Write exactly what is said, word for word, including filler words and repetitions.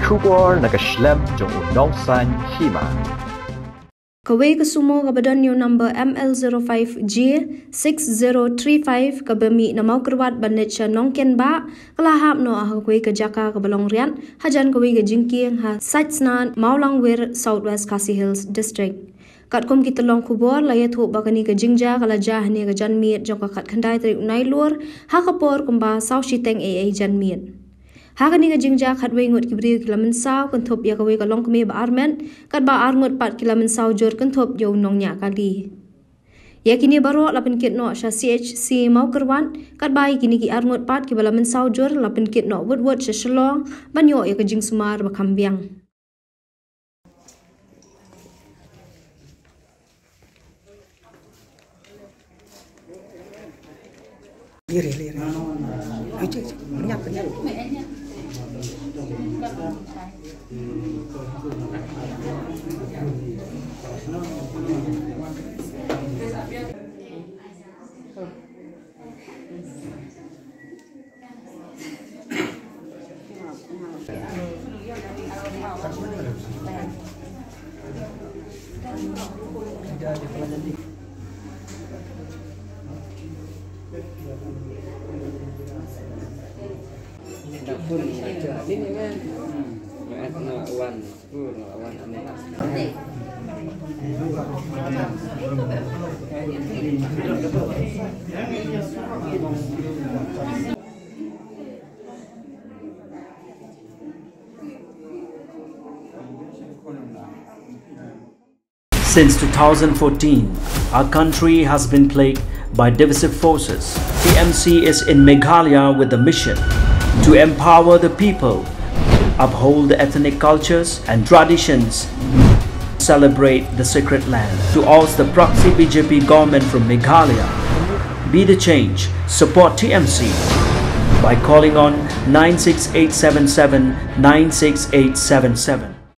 Khubor na ka shlem jong u nongsan hima. Kawei ka sumo kaba don ïa u number M L zero five J six zero three five kaba mih na Mawkyrwat ban leit sha Nongkenbah, ka la hap noh ha kawei ka jaka kaba long riat hajan kawei ka jingkieng ha Saitsnad, Mawlangwir, South West Khasi Hills District. Katkum ki tyllong khubor la ïathuh ba kane ka jingjia ka la jia hane ka janmiet jong ka khatkhyndai tarik u Nailur, ha ka por kumba saw shiteng eiei janmiet. Ha kane ka jingjia khatwei ngut ki briew ki la mynsaw kynthup ïa kawei ka longkmie ba armet, katba ar ngut pat ki la mynsaw jur kynthup ïa u nongñiah kali. Ïa kine baroh la pynkit noh sha C H C Mawkyrwat, katba ïa kine ki ar ngut pat kiba la mynsaw jur la pynkit noh wut wut sha Shillong ban ïoh ïa ka jingsumar ba kham biang. Since two thousand fourteen, our country has been plagued by divisive forces. T M C is in Meghalaya with the mission to empower the people, uphold the ethnic cultures and traditions, celebrate the sacred land. To oust the proxy B J P government from Meghalaya, be the change, support T M C by calling on nine six eight seven seven nine six eight seven seven.